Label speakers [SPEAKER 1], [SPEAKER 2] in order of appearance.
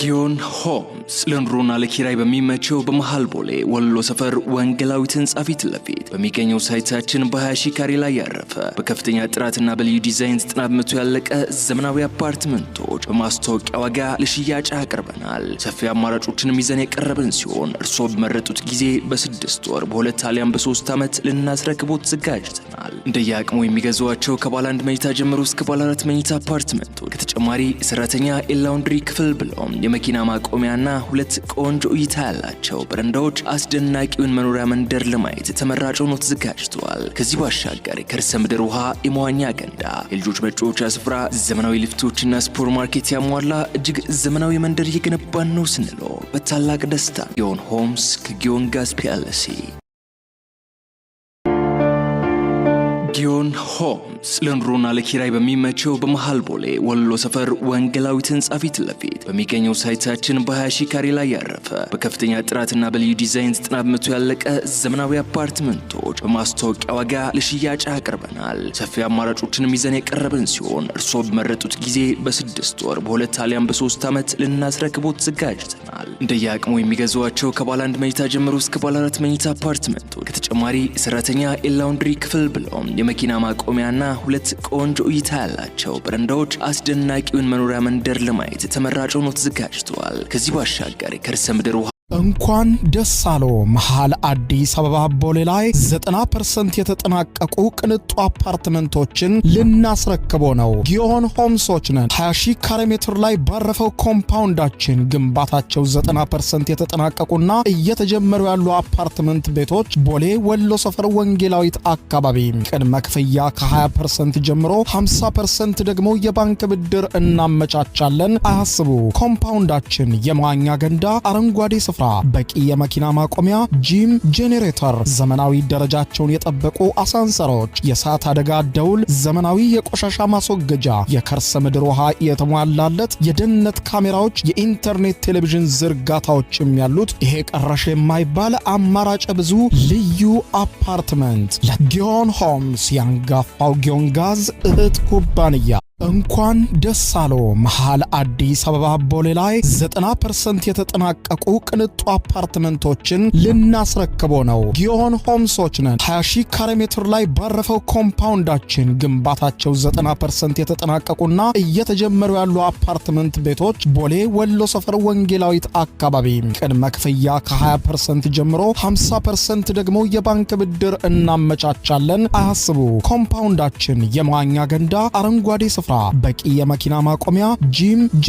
[SPEAKER 1] ጊዮን ሆምስ ለኑሮና ለኪራይ በሚመቸው በመሃል ቦሌ ወሎ ሰፈር ወንጌላዊት ህንጻ ፊት ለፊት በሚገኘው ሳይታችን በ20 ሺህ ካሬ ላይ ያረፈ፣ በከፍተኛ ጥራትና በልዩ ዲዛይን 90% ያለቀ ዘመናዊ አፓርትመንቶች በማስታወቂያ ዋጋ ለሽያጭ አቅርበናል። ሰፊ አማራጮችንም ይዘን የቀረብን ሲሆን እርስዎ በመረጡት ጊዜ በ6 ወር፣ በ2 አሊያም በ3 ዓመት ልናስረክቦት ተዘጋጅተናል። እንደየአቅሙ የሚገዟቸው ከባለ አንድ መኝታ ጀምሮ እስከ ባለ አራት መኝታ አፓርትመንቶች ከተጨማሪ የሰራተኛ የ laundry ክፍል ብሎም የመኪና ማቆሚያና ሁለት ቆንጆ እይታ ያላቸው በረንዳዎች አስደናቂውን መኖሪያ መንደር ለማየት ተመራጭ ሆኖ ተዘጋጅተዋል። ከዚህ ባሻገር ከርሰ ምድር ውሃ፣ የመዋኛ ገንዳ፣ የልጆች መጫወቻ ስፍራ፣ ዘመናዊ ሊፍቶችና ሱፐር ማርኬት ያሟላ እጅግ ዘመናዊ መንደር እየገነባን ነው ስንለው በታላቅ ደስታ። ጊዮን ሆምስ ከጊዮን ጋዝ PLC። ጊዮን ሆምስ ለኑሮና ለኪራይ በሚመቸው በመሃል ቦሌ ወሎ ሰፈር ወንጌላዊት ህንጻ ፊት ለፊት በሚገኘው ሳይታችን በ20 ሺህ ካሬ ላይ ያረፈ፣ በከፍተኛ ጥራትና በልዩ ዲዛይን 90% ያለቀ ዘመናዊ አፓርትመንቶች በማስታወቂያ ዋጋ ለሽያጭ አቅርበናል። ሰፊ አማራጮችንም ይዘን የቀረብን ሲሆን እርስዎ በመረጡት ጊዜ በ6 ወር፣ በ2 አሊያም በ3 ዓመት ልናስረክቦት ተዘጋጅተናል። እንደየአቅሙ የሚገዟቸው ከባለ አንድ መኝታ ጀምሮ እስከ ባለ አራት መኝታ አፓርትመንቶች ከተጨማሪ የሰራተኛ የ laundry ክፍል ብሎም የመኪና ማቆሚያና ሁለት ቆንጆ እይታ ያላቸው በረንዳዎች አስደናቂውን መኖሪያ መንደር ለማየት ተመራጭ ሆኖ ተዘጋጅተዋል። ከዚህ ባሻገር ከርሰ ምድር ውሃ
[SPEAKER 2] እንኳን ደስ አሎ! መሃል አዲስ አበባ ቦሌ ላይ 90% የተጠናቀቁ ቅንጡ አፓርትመንቶችን ልናስረክቦ ነው። ጊዮን ሆምሶች ነን። 20 ሺህ ካሬ ሜትር ላይ ባረፈው ኮምፓውንዳችን ግንባታቸው 90% የተጠናቀቁና እየተጀመሩ ያሉ አፓርትመንት ቤቶች ቦሌ ወሎ ሰፈር ወንጌላዊት አካባቢ ቅድመ ክፍያ ከ20% ጀምሮ፣ 50% ደግሞ የባንክ ብድር እናመቻቻለን። አያስቡ። ኮምፓውንዳችን የመዋኛ ገንዳ፣ አረንጓዴ ስፍራ፣ በቂ የመኪና ማቆሚያ፣ ጂም፣ ጄኔሬተር፣ ዘመናዊ ደረጃቸውን የጠበቁ አሳንሰሮች፣ የእሳት አደጋ ደውል፣ ዘመናዊ የቆሻሻ ማስወገጃ፣ የከርሰ ምድር ውሃ የተሟላለት፣ የደህንነት ካሜራዎች፣ የኢንተርኔት ቴሌቪዥን ዝርጋታዎችም ያሉት ይሄ ቀረሽ የማይባል አማራጭ ብዙ ልዩ አፓርትመንት ለጊዮን ሆምስ፣ ያንጋፋው ጊዮን ጋዝ እህት ኩባንያ። እንኳን ደስ አሎ! መሃል አዲስ አበባ ቦሌ ላይ 90% የተጠናቀቁ ቅንጡ አፓርትመንቶችን ልናስረክቦ ነው። ጊዮን ሆምሶች ነን። 20 ሺህ ካሬ ሜትር ላይ ባረፈው ኮምፓውንዳችን ግንባታቸው 90% የተጠናቀቁና እየተጀመሩ ያሉ አፓርትመንት ቤቶች ቦሌ ወሎ ሰፈር ወንጌላዊት አካባቢ ቅድመ ክፍያ ከ20% ጀምሮ፣ 50% ደግሞ የባንክ ብድር እናመቻቻለን። አያስቡ። ኮምፓውንዳችን የመዋኛ ገንዳ፣ አረንጓዴ ስፍራ፣ በቂ የመኪና ማቆሚያ፣ ጂም